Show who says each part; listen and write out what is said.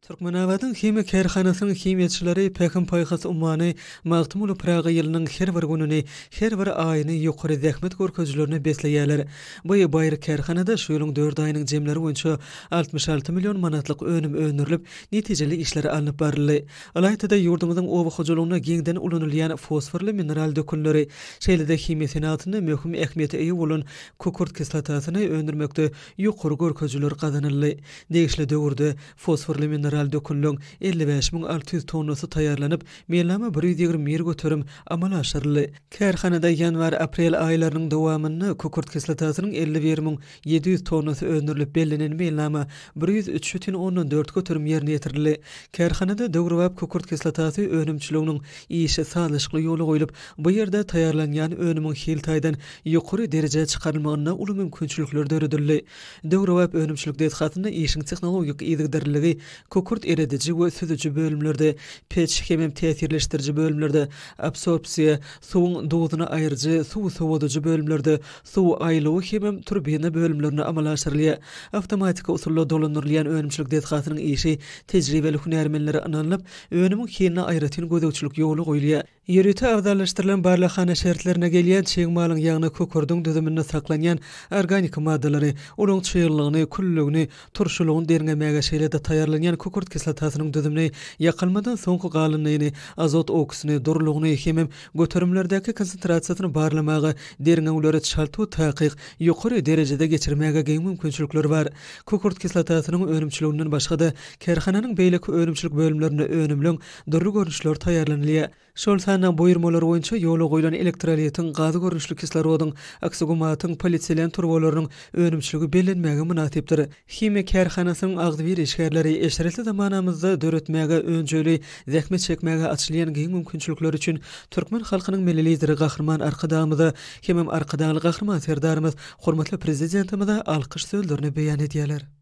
Speaker 1: Türkmenabadyň himiýa kärhanasynyň himiýaçylary Pähim-paýhas ummany Magtymguly Pyragy ýylynyň her bir gününi, her bir aýyny ýokary zähmet görkezijilerine besleýärler. Bu baýry kärhanada şu ýylyň dört aýynyň jemleri boýunça 66 million manatlyk önüm öndürilip, netijeli işler alnyp baryldy. Ylaýta-da, ýurdumyzyň oba hojalygynda giňden ulanylýan fosforly mineral dökünleri, şeýle-de himiýa senagatynda möhüm ähmiýete eýe bolan kükürt kislotasyny öndürmekde ýokary görkezijiler gazanyldy. Degişli döwürde fosforly mineral dökünleň 55 600 tonnasy taýýarlanyp, meýilnama 121% amala aşyryldy. Kärhanada ýanwar-aprel aýlarynyň dowamynda kükürt kislotasynyň 51 700 tonnasy öndürilip, bellenen meýilnama 103,4% ýerine ýetirildi. Kärhanada döwrebap kükürt kislotasy önümçiliginiň işi sazlaşykly ýola goýlup, bu ýerde taýýarlanýan önümiň hil taýdan ýokary derejä çykarylmagynda uly mümkinçilikler döredildi. Döwrebap önümçilik desgasynda işiň tehnologik yzygiderliligi kükürt erediji we süzüji bölümlerde, peç hemem täsirleşdiriji bölümlerde, absorbsiýa, suwuň duzuny aýryjy, suw sowadyjy bölümlerde, suw aýlawy hemem turbina bölümlerinde amala aşyrylýar. Awtomatiki usulda dolandyrylýan önümçilik desgasynyň işi tejribeli hünärmenlere ynanylyp, önümiň hiline aýratyn gözegçilik ýola goýulýar. Ýörite abzallaşdyrylan barlaghana şertlerine gelýän çig malyň, ýagny kükürdiň düzüminde saklanýan organiki maddalary, olaryň çyglylygyny, külligini, turşulygyny derňemäge, şeýle-de taýýarlanýan kükürt kislotasynyň düzümini, ýakylmadan soňky galyndyny, azot okisini, durulygyny hemem göterimlerdäki konsentrasiýasyny barlamaga, derňewleri çalt we takyk, ýokary derejede geçirmäge giň mümkinçilikler bar. Kükürt kislotasynyň önümçiliginden başga-da, kärhananyň beýleki önümçilik bölümlerinde önümleň dürli görnüşleri taýýarlanylýar. Şol sanda buýurmalar boýunça ýola goýlan elektrolitiň, gaz görnüşli kislorodyň, oksigumatyň, polietilen turbalarynyň önümçiligi bellenmäge mynasypdyr. Himiýa kärhanasynyň agzybir işgärleri eşretli zamanamyzda döretmäge, önjeýli zähmet çekmäge açylýan giň mümkinçilikler üçin türkmen halkynyň Milli Lideri Gahryman Arkadagymyza hemem Arkadagly Gahryman Serdarymyz hormatly Prezidentimize alkyş sözlerini beýan edýärler.